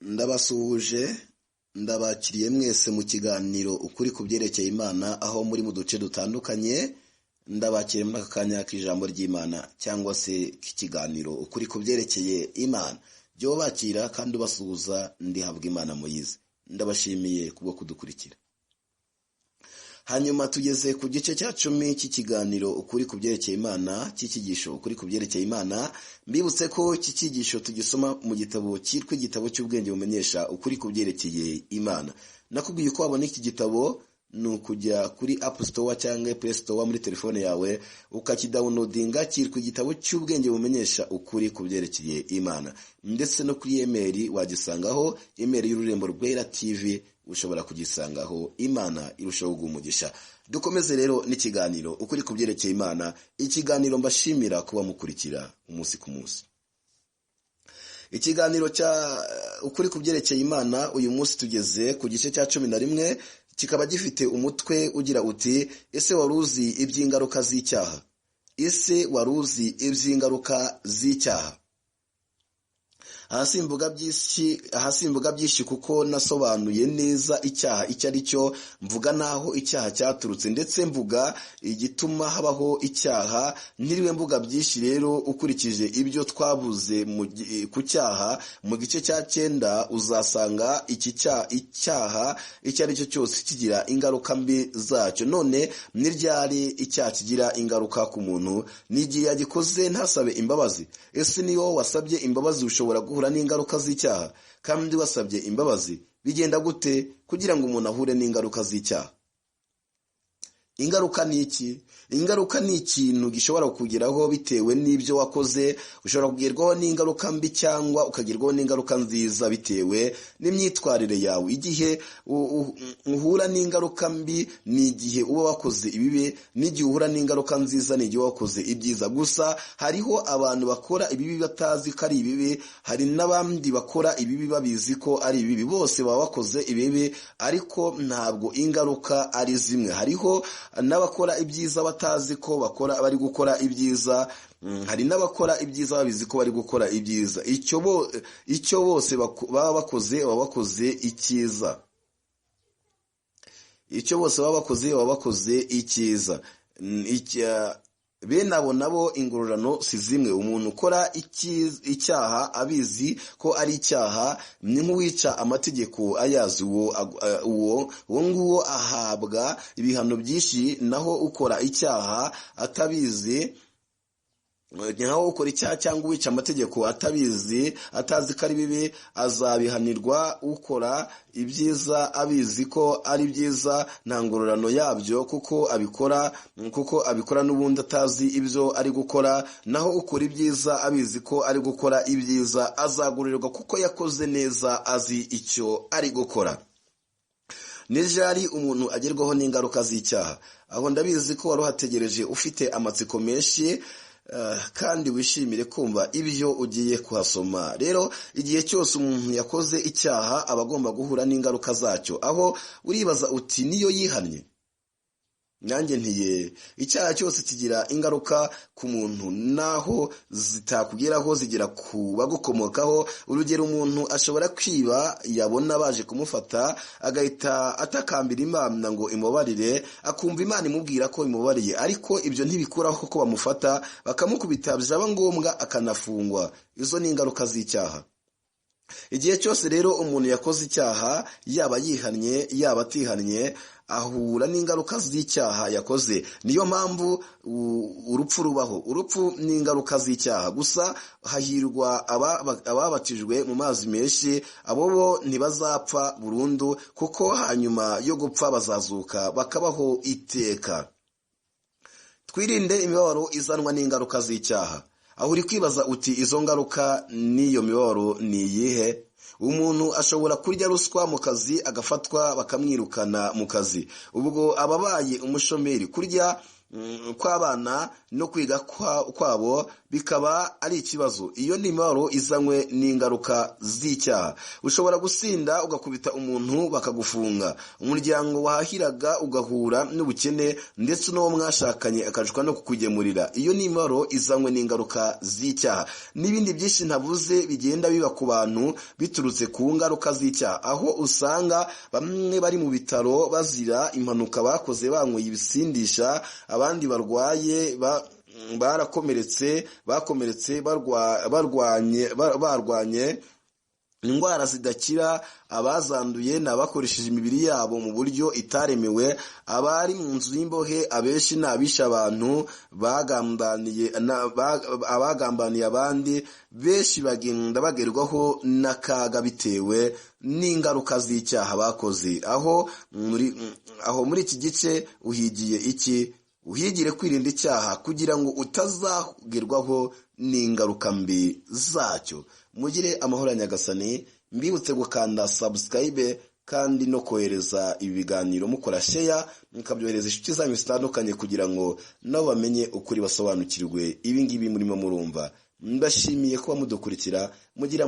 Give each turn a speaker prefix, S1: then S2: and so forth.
S1: Ndabasuhuje, ndabakiriye mwese mu kiganiro Ukuri ku byerekeye Imana, aho muri mu duce dutandukanye. Ndabakiriye muri aka kanya k'ijambo ry'Imana cyangwa se k'ikiganiro Ukuri ku byerekeye Imana. Jya bakira kandi ubasuhuza, ndihabwa Imana muyize. Ndabashimiye kubwo kudukurikira. Hanyuma tugeze ku gice cya 10 cy'ikiganiro Ukuri ku byerekeye Imana, cy'icyigisho Ukuri ku byerekeye Imana. Mbibutse ko iki cyigisho tugisoma mu gitabo cyitwa Igitabo cy'Ubwenge bumenyesha ukuri ku byerekeye Imana. Nakubwiye uko wabona iki gitabo: ni ukujya kuri App Store cyangwa Play Store muri telefone yawe, ukakidownloadinga. Cyitwa Igitabo cy'Ubwenge bumenyesha ukuri ku byerekeye Imana. Ndetse no kuri email wagisangaho, email y'Ururembo Rwera TV ushobora kugisangaho. Imana irushaho umugisha. Dukomeze rero n'ikiganiro Ukuri ku byerekeye Imana, ikiganiro mbashimira kuba mukurikira umunsi ku munsi. Ikiganiro cya Ukuri ku byerekeye Imana, uyu munsi tugeze ku gice cya 11, kikaba gifite umutwe ugira uti: "Ese wari uzi iby'ingaruka z'icyaha?" Ese wari uzi iby'ingaruka z'icyaha? Aha simvuga byinshi kuko nasobanuye neza icyaha icyo ari cyo, mvuga n'aho icyaha cyaturutse, ndetse mvuga igituma habaho icyaha. Ntiriwe mvuga byinshi rero. Ukurikije ibyo twabuze ku cyaha mu gice cya 9, uzasanga iki icyaha icyo ari cyo cyose kigira ingaruka mbi zacyo. None ni ryari icyaha kigira ingaruka ku muntu? Ni igihe yagikoze ntasabe imbabazi. Ese niyo wasabye imbabazi, ushobora guhura n'ingaruka z'icyaha kandi wasabye imbabazi? Bigenda gute kugira ngo umuntu ahure n'ingaruka z'icyaha? Ingaruka ni iki? Ingaruka ni ikintu gishobora kukugeraho bitewe n'ibyo wakoze. Ushobora kugerwaho n'ingaruka mbi cyangwa ukagerwaho n'ingaruka nziza bitewe n'imyitwarire yawe. Igihe uhura n'ingaruka mbi ni igihe uba wakoze ibibi, n'igihe uhura n'ingaruka nziza ni igihe uba wakoze ibyiza. Gusa hariho abantu bakora ibibi batazi ko ari ibibi, hari n'abandi bakora ibibi babizi ko ari ibibi. Bose baba bakoze ibibi, ariko ntabwo ingaruka ari zimwe. Hariho n'abakora ibyiza batazi ko bakora bari gukora ibyiza, hari n'abakora ibyiza babizi ko bari gukora ibyiza. Icyo bose baba bakoze, baba bakoze icyiza. Icyo bose baba bakoze, baba bakoze icyiza. Bene abo nabo ingororano si zimwe. Umuntu ukora icyaha abizi ko ari icyaha ni nk'uwica amategeko ayazi. Uwo nguwo ahabwa ibihano byinshi, naho ukora icyaha atabizi, naho ukora icyaha cyangwa uwica amategeko atabizi, atazi ko ari bibi, azabihanirwa. Ukora ibyiza abizi ko ari byiza nta ngororano yabyo, kuko abikora n'ubundi atazi ibyo ari gukora. Naho ukora ibyiza abizi ko ari gukora ibyiza azagororerwa kuko yakoze neza azi icyo ari gukora. Ni ryari umuntu agerwaho n'ingaruka z'icyaha? Aho ndabizi ko wari uhategereje ufite amatsiko menshi, kandi wishimire kumva ibyo ugiye kuhasoma. Rero igihe cyose umuntu yakoze icyaha aba agomba guhura n'ingaruka zacyo. Aho uribaza uti: "Niyo yihannye?" Nanjye ntiye. Icyaha cyose kigira ingaruka ku muntu, naho zitakugeraho zigera ku bagukomokaho. Urugero, umuntu ashobora kwiba, yabona baje kumufata agahita atakambira Imana ngo imubarire, akumva Imana imubwira ko imubariye, ariko ibyo ntibikuraho ko bamufata bakamukubita, byaba ngombwa akanafungwa. Izo ni ingaruka z'icyaha. Igihe cyose rero umuntu yakoze icyaha, yaba yihannye yaba atihannye, ahura n'ingaruka z'icyaha yakoze. Niyo mpamvu urupfu rubaho. Urupfu ni ingaruka z'icyaha. Gusa hahirwa ababatijwe mu mazi menshi. Abo bo ntibazapfa burundu, kuko hanyuma yo gupfa bazazuka bakabaho iteka. Twirinde imibabaro izanwa n'ingaruka z'icyaha. Aho uri kwibaza uti: "Izo ngaruka n'iyo mibabaro ni iyihe?" Umuntu ashobora kurya ruswa mu kazi, agafatwa bakamwirukana mu kazi, ubwo aba abaye umushomeri. Kurya kw'abana no kwiga kwabo bikaba ari ikibazo. Iyo ni imibabaro izanywe n'ingaruka z'icyaha. Ushobora gusinda ugakubita umuntu bakagufunga, umuryango wahahiraga ugahura n'ubukene, ndetse n'uwo mwashakanye akajwa no kukugemurira. Iyo ni imibabaro izanywe n'ingaruka z'icyaha. N'ibindi byinshi ntavuze bigenda biba ku bantu biturutse ku ngaruka z'icyaha, aho usanga bamwe bari mu bitaro bazira impanuka bakoze banyweye ibisindisha, abandi barwaye barakomeretse, bakomeretse barwanye indwara zidakira, abazanduye ni abakoresheje imibiri yabo mu buryo itaremewe, abari mu nzu y'imbohe abenshi ni abishe abantu, abagambaniye abandi, benshi bagenda bagerwaho n'akaga bitewe n'ingaruka z'icyaha bakoze. Aho muri iki gice uhigiye iki? Uhigire kwirinda icyaha kugira ngo utazagerwaho n'ingaruka mbi zacyo. Mugire amahoro ya Nyagasani, mbibutse gukanda subscribe kandi no kohereza ibi biganiro mukora share, mukabyohereza inshuti zanyu zitandukanye kugira ngo nabo bamenye ukuri, basobanukirwe ibi ngibi murimo murumva. Ndashimiye kuba mudukurikira, mugira